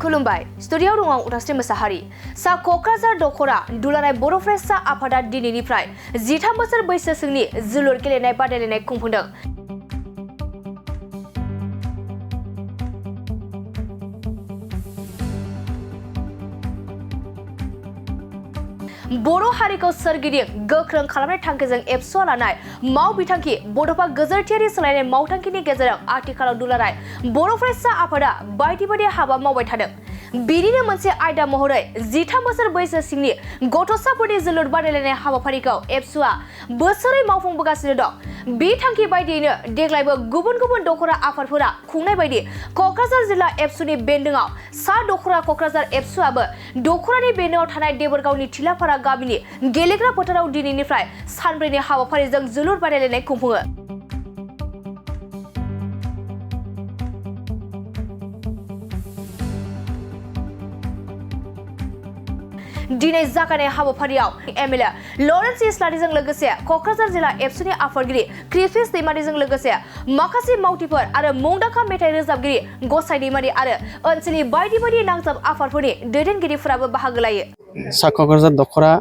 खुलुमबाय स्टुडियाव दङ उदास्रि मोसाहारि सा क'क्राझार दख'रा दुलाराय बर'फोरा सा आफादा दिनैनिफ्राय 13 बोसोर बैसोसिमनि जोलुर गेलेनाय बादायलायनाय खुंफुंदों। बर' हारिखौ सोरगिदिं गोख्रों खालामनाय थांखिजों एबसुआ लानाय माव बिथांखि बड'फा गोजोरथियारि सोलायनाय मावथांखिनि गेजेरजों आथिखालाव दुलाराय बर' फरायसा आफादा बायदि बायदि हाबा मावबाय थादों। बिनिनो मोनसे आयदा महरै 13 बोसोर बैसो सिंनि गथ'साफोरनि जोलुर बादायलायनाय हाबाफारिखौ एबसुआ बोसोरै मावफुंबोगासिनो दं। बे थांखि बायदियैनो देग्लायबो गुबुन गुबुन दख'रा आफादफोरा खुंनाय बायदि क'क्राझार जिल्ला एबसुनि बेन्दोंआव सा दख'रा क'क्राझार एबसुआबो दख'रानि बेन्दोंआव थानाय देबोरगावनि थिलाफारा गामिनि गेलेग्रा फोथाराव दिनैनिफ्राय सानब्रैनि हाबाफारिजों जोलुर बादायलायनाय खुंफुङो। दिनै जागायनाय हाबाफारियाव एमएलए लरेन्स इस्लारिजों लोगोसे क'क्राझार जिल्ला एबसुनि आफादगिरि क्रिस्पिस दैमारिजों लोगोसे माखासे मावथिफोर आरो मुंदांखा मेथाइ रोजाबगिरि गसाइ दैमारि आरो ओनसोलनि बायदि बायदि नांजाब आफादफोरनि दैदेनगिरिफोराबो बाहागो लायो। सा क'क्राझार दख'रा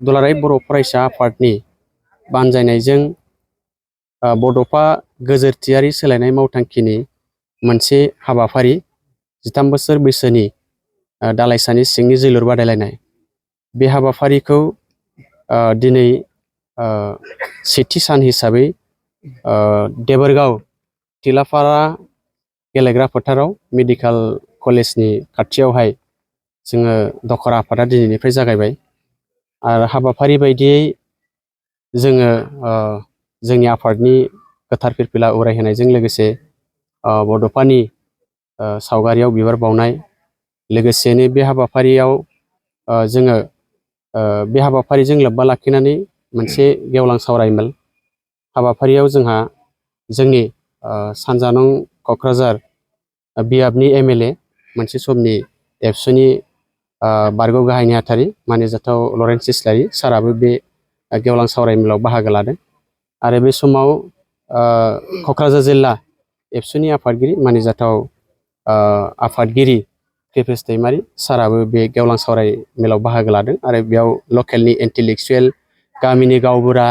दुलाराय बर' फरायसा आफादनि बानजायनायजों बड'फा गोजोरथियारि सोलायनाय मावथांखिनि मोनसे हाबाफारि 13 बोसोर बैसोनि दालाइसानि सिंनि जोलुर बादायलायनाय बे हाबाफारिखौ दिनै सेथि सान हिसाबै देबोरगाव थिलाफारा गेलेग्रा फोथाराव मेडिकेल कलेजनि खाथियावहाय जोङो दख'रा आफादा दिनैनिफ्राय जागायबाय आरो हाबाफारि बायदियै जोङो जोंनि आफादनि गोथार फिरफिला उरायहोनायजों लोगोसे बड'फानि सावगारियाव बिबार बावनाय लोगोसेनो बे हाबाफारियाव जोङो बे हाबाफारिजों लोब्बा लाखिनानै मोनसे गेवलां सावरायमेल हाबाफारियाव जोंहा जोंनि सानजा नं क'क्राझार बियाबनि एमएलए मोनसे समनि एबसुनि बारग' गाहाय नेहाथारि मानिजाथाव लरेन्स इस्लारि साराबो बे गेवलां सावरायमेलाव बाहागो लादों आरो बे समाव क'क्राझार जिल्ला एबसुनि आफादगिरि मानिजाथाव आफादगिरि क्रिस्पिस दैमारि साराबो बे गेवलां सावरायमेलाव बाहागो लादों आरो बेयाव लकेलनि इन्टेलेक्सुयेल गामिनि गावबुरा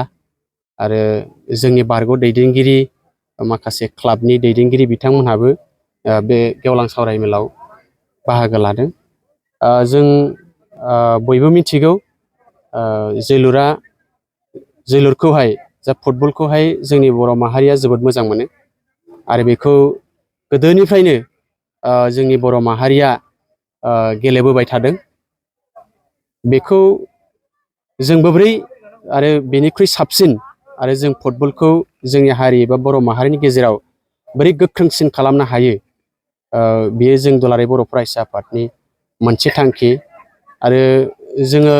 आरो जोंनि बारग' दैदेनगिरि माखासे क्लाबनि दैदेनगिरि बिथांमोनहाबो बे गेवलां सावरायमेलाव बाहागो लादों। जों बयबो मिथिगौ जोलुरखौहाय जा फुटबलखौहाय जोंनि बर' माहारिया जोबोद मोजां मोनो आरो बेखौ गोदोनिफ्रायनो जोंनि बर' माहारिया गेलेबोबाय थादों। बेखौ जों बोरै आरो बेनिख्रुइ साबसिन आरो जों फुटबलखौ जोंनि हारि एबा बर' माहारिनि गेजेराव बोरै गोख्रोंसिन खालामनो हायो बेयो जों दुलाराय बर' फरायसा आफादनि मोनसे थांखि आरो जोङो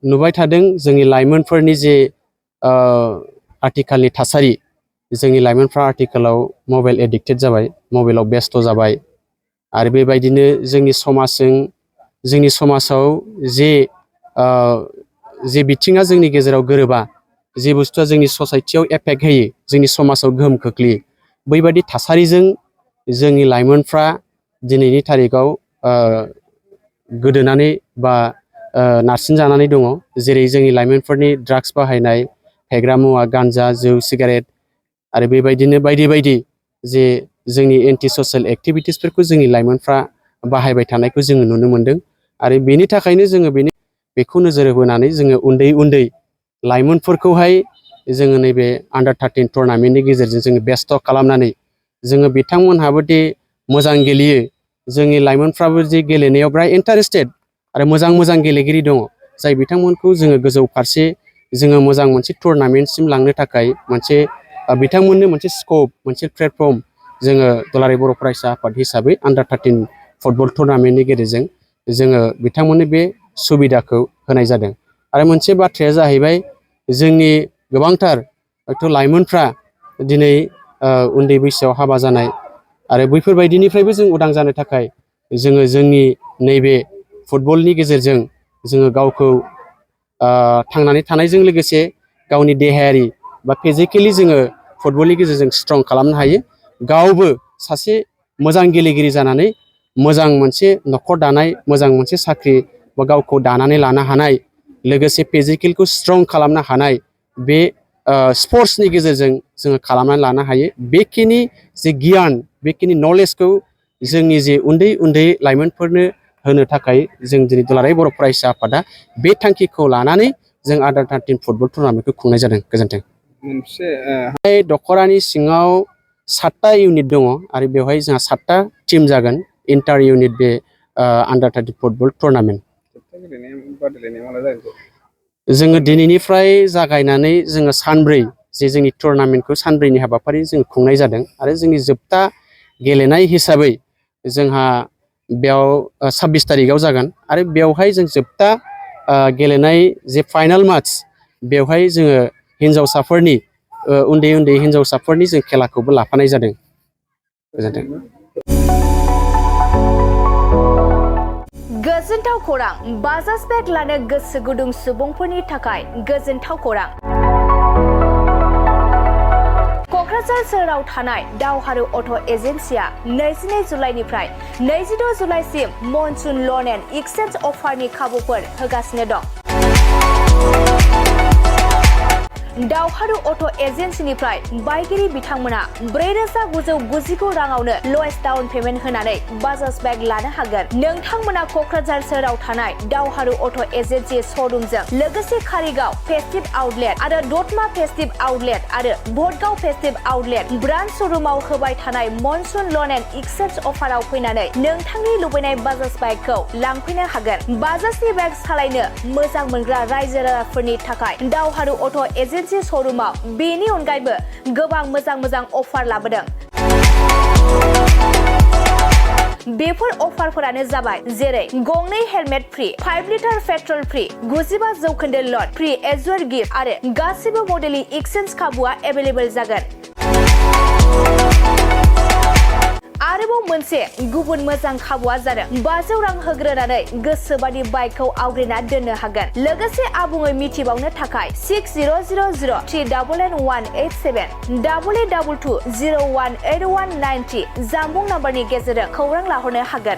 नुबाय थादों जोंनि लाइमोनफोरनि जे आथिखालनि थासारि जोंनि लाइमोनफ्रा आथिखालाव मबाइल एडिक्टेड जाबाय मबाइलाव बेस्थ' जाबाय आरो बेबायदिनो जोंनि समाजाव जे बिथिङा जोंनि गेजेराव गोरोबा जे बुस्थुआ जोंनि ससाइटियाव एफेक्ट होयो जोंनि समाजाव गोहोम खोख्लैयो बैबायदि थासारिजों जोंनि लाइमोनफ्रा दिनैनि थारिखआव गोदोनानै बा नारसिनजानानै दङ। जेरै जोंनि लाइमोनफोरनि ड्राग्स बाहायनाय फेग्रा मुवा गान्जा जौ सिगारेट आरो बेबायदिनो बायदि बायदि जे जोंनि एन्टि ससियेल एक्टिभिटिसफोरखौ जोंनि लाइमोनफ्रा बाहायबाय थानायखौ जोङो नुनो मोनदों आरो बेनि थाखायनो जोङो बेखौ नोजोर होनानै जोङो उन्दै लाइमोनफोरखौहाय जोङो नैबे आन्डार 13 टुर्नामेन्टनि गेजेरजों जोङो बेस्थ' खालामनानै जोङो बिथांमोनहाबो दि मोजां गेलेयो जोंनि लाइमोनफ्राबो जे गेलेनायाव बिराद इन्टारेस्टेड आरो मोजां गेलेगिरि दङ जाय बिथांमोनखौ जोङो गोजौ फारसे जोङो मोजां मोनसे टुर्नामेन्टसिम लांनो थाखाय मोनसे बिथांमोननो मोनसे स्कप मोनसे प्लेटफर्म जोङो दुलाराय बर' फरायसा आफाद हिसाबै आन्डार 13 फुटबल टुर्नामेन्टनि गेजेरजों जोङो बिथांमोननो बे सुबिदाखौ होनाय जादों। आरो मोनसे बाथ्राया जाहैबाय जोंनि गोबांथार लाइमोनफ्रा दिनै उन्दै बैसोआव हाबा जानाय आरो बैफोरबायदिनिफ्रायबो जों उदां जानो थाखाय जोङो जोंनि नैबे फुटबलनि गेजेरजों जोङो गावखौ थांनानै थानायजों लोगोसे गावनि देहायारि बा फिजिकेलि जोङो फुटबलनि गेजेरजों स्ट्रं खालामनो हायो गावबो सासे मोजां गेलेगिरि जानानै मोजां मोनसे न'खर दानाय मोजां मोनसे साख्रि बा गावखौ दानानै लानो हानाय लोगोसे फिजिकेलखौ स्ट्रं खालामनो हानाय बे स्पर्ट्सनि गेजेरजों जोङो खालामनानै लानो हायो बेखिनि जे गियान बेखिनि नलेजखौ जोंनि जे उन्दै उन्दै लाइमोनफोरनो होनो थाखाय जों दिनै दुलाराय बर' फरायसा आफादा बे थांखिखौ लानानै जों आन्डार 13 फुटबल टुर्नामेन्टखौ खुंनाय जादों गोजोन्थों दख'रानि सिङाव 7टा इउनिट दङ आरो बेवहाय जोंहा 7टा टीम जागोन इन्टार इउनिट बे आन्डार 13 फुटबल टुर्नामेन्ट जोङो दिनैनिफ्राय जागायनानै जोङो सानब्रै जे जोंनि टुर्नामेन्टखौ सानब्रैनि हाबाफारि जों खुंनाय जादों आरो जोंनि जोबथा गेलेनाय हिसाबै जोंहा बेयाव 26 तारिखाव जागोन आरो बेवहाय जों जोबथा गेलेनाय जे फाइनाल मैच बेवहाय जोङो हिन्जावसाफोरनि उन्दै उन्दै हिन्जावसाफोरनि जों खेलाखौबो लाफानाय जादों गोजोन्थों गोजोनथाव खौरां बाजाज बेग लानो गोसो गुदुं सुबुंफोरनि थाखाय गोजोनथाव खौरां क'क्राझार सोहोराव थानाय दावहारु अट' एजेन्सिया 22 जुलाइनिफ्राय 26 जुलाइसिम मनसुन ल'न एन्ड एक्सचेन्ज अफारनि खाबुफोर होगासिनो दं दावहारु अट' एजेन्सिनिफ्राय बायगिरि बिथांमोना 4,999 राङावनो ल'एस्ट डाउन पेमेन्ट होनानै बाजाज बेग लानो हागोन नोंथांमोना क'क्राझार सोहोराव थानाय दावहारु अट' एजेन्सि श'रुमजों लोगोसे कारिगाव फेस्टिभ आउटलेट आरो दतमा फेस्टिभ आउटलेट आरो भटगाव फेस्टिभ आउटलेट ब्रान्च श'रुमाव होबाय थानाय मनसुन ल'न एन्ड एक्सचेन्ज अफाराव फैनानै नोंथांनि लुबैनाय बाजाज बाइकखौ लांफैनो हागोन बाजाजनि बाइक सालायनो मोजां मोनग्रा रायजो राजाफोरनि थाखाय दावहारु अट' एजेन्सि श'रुमाव बेनि अनगायैबो गोबां मोजां अफार लाबोदों बेफोर अफारफोरानो जाबाय जेरै गंनै helmet free 5 litre petrol free 95% ल'न फ्रि एजुअर गिफ्ट आरो गासिबो मडेलनि एक्सचेन्ज खाबुआ एभेलेबल जागोन आरोबाव मोनसे गुबुन मोजां खाबुआ जादों 500 रां होग्रोनानै गोसोबादि बाइकखौ आवग्रिना दोननो हागोन लोगोसे आबुङै मिथिबावनो थाखाय 6000398187 8822018193 जानबुं नाम्बारनि गेजेरजों खौरां लाहरनो हागोन